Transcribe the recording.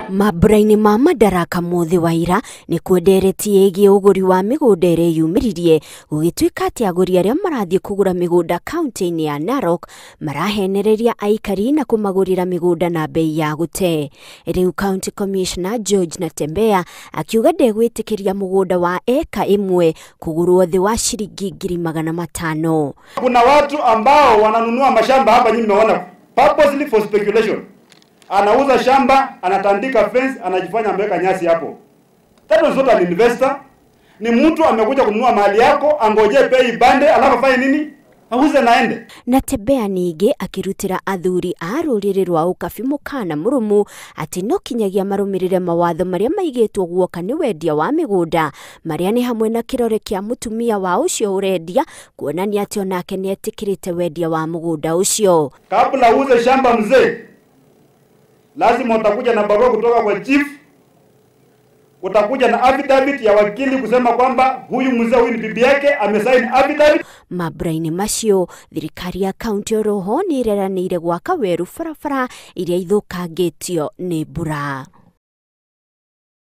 Mambura-inĩ ma Madaraka mũthĩ wa ira nĩkuo ndereti ĩgiĩ ũgũri wa mĩgũnda ĩreyumĩririe, gũgĩtuĩka atĩ agũri arĩa marathiĩ kũgũra mĩgũnda kaunti-inĩ ya Narok marahenereria aikari na kũmagũrĩra mĩgũnda na bei ya gũte. Rĩu County Commissioner George Natembeya akiuga ndegwĩtĩkĩria mũgũnda wa eka ĩmwe kũgũrwo thĩ wa ciringi 500,000. Kuna watu ambao wananunua mashamba hapa, nyinyi mmeona, purposely for speculation. Anauza shamba, anatandika fence, anajifanya ameweka nyasi hapo. That was not an investor. Ni mtu amekuja kununua mali yako, angoje bei bande, alafu afanye nini? Auze na ende. Natembeya ningĩ akĩrutĩra athuri a rũrĩrĩ rwa ũkabi mũkana mũrũmu atĩ no kinyagia marũmĩrĩre mawatho marĩa maigĩtwo guoka nĩ wendia wa mĩgũnda, marĩa nĩ hamwe na kĩrore kĩa mũtumia wa ũcio ũrendia, kuonania atĩ onake nĩ etĩkĩrĩte wendia wa mũgũnda ũcio. Kabla uuze shamba mzee, lazima utakuja na barua kutoka kwa chief, utakuja na affidavit ya wakili kusema kwamba huyu mzee, huyu ni bibi yake, amesign affidavit. Mambura-inĩ macio thirikari ya kaunti oroho nĩ ĩreranĩire gwaka werũ barabara iria ithũkangĩtio nĩ mbura.